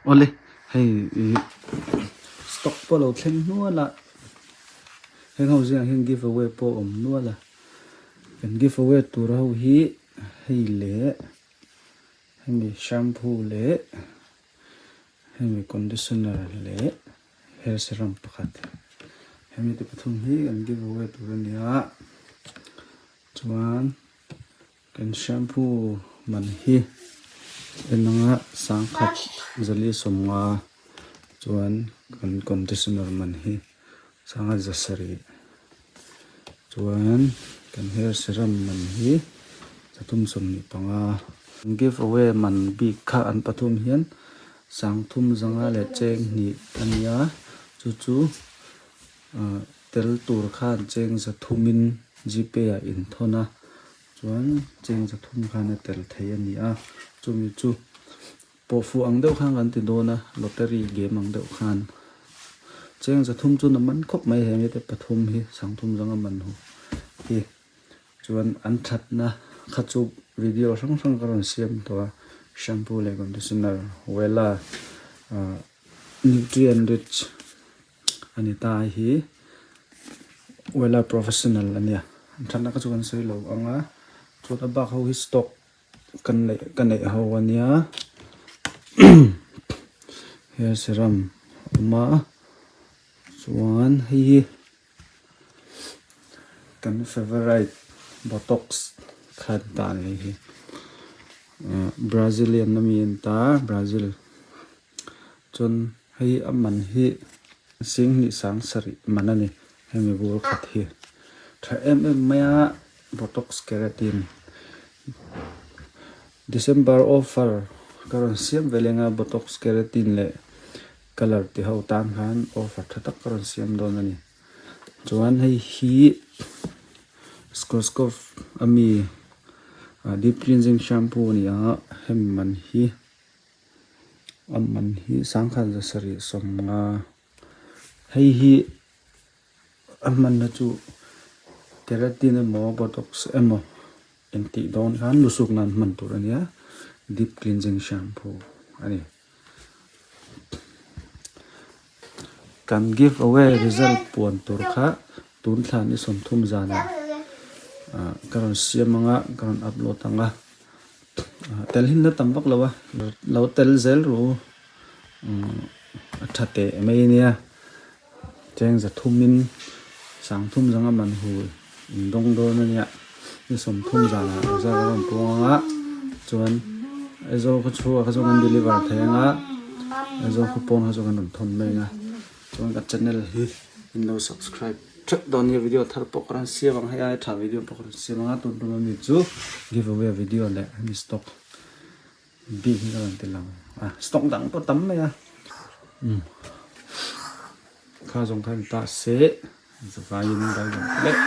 Awle hei ih stock pawh lo thleng hnual a heng ho zingah hian give away pawh a awm nual a kan give away tur ho hi hei leh hemi shampoo leh hemi conditioner leh hair serum pakhat hemi te pathum hi kan give away tur a ni a chuan. Kan shampoo man hi en anga sangkhat zali sawmnga chuan kan conditioner man hi sangha za sarih chuan kan hair serum man hi zathum sawmhnih panga. Give away man bik kha an pathum hian sangthum zanga leh cheng hnih a nia chu chu ah tel tur khan cheng zathumin gpay ah inthawn a. Chuan cheng zathum khan a tel thei a ni a, chumi chu pawhfuh ang deuh khan kan ti dawn a, lottery game ang deuh khan. Cheng zathum chu na man khawp mai he mite pathum hi sangthum zanga man hu hi. Chuan an thatna kha chu video hrang hrang ka rawn siam tawh a, shampoo leh conditioner, wella ah nutrient rich a ni ta hi wella professional a nia an thatna kha chu kan sawi lo ang a chuan a bak ho hi stock kan neih ka neih ho a nia hair serum a awm a chuan hei hi kan favourite botox kha an ta a ni hei hi brazilian ami an ta brazil chuan hei a man hi singhnih sang sarih man a ni hemi bur khat hi tha em em mai a botox keratin December offer ka rawn siam ve leng a botox keratin leh colour ti ho tan khan offer tha tak ka rawn siam dawn a ni chuan hei hi Schwarzkopf ami deep cleansing shampoo a ni a hemi man hi. A man hi sangkhat za sarih sawmnga hei hi a hmanna chu keratin emaw botox emaw intih dawn khan lusuk nan hman tur a nia deep cleansing shampoo a ni. Kan give away result puan tur kha tun thla ni sawmthum zanah ka rawn siam anga ka rawn upload anga. Tel hi na tam vak lo a lo tel zel ru a tha teh mai ania cheng za thumin sangthum zanga man hu in dawng dawn ania ni sawmthum zanah result a rawn puang anga chuan Aizawl khaw chhuak kha chu kan deliver thei anga Aizawl khaw pawn kha chu kan rawn thawn mai anga chuan ka channel hi in lo subscribe. Theuh dawn nia video thar pawh ka rawn siam ang hei ai tha video pawh ka rawn siam ang a tun tum ami chu give away video leh hemi stock bik hi ka rawn ti lang a stock dang pawh tam mai a um kha zawng khan ta se zavaiin bye bye leh.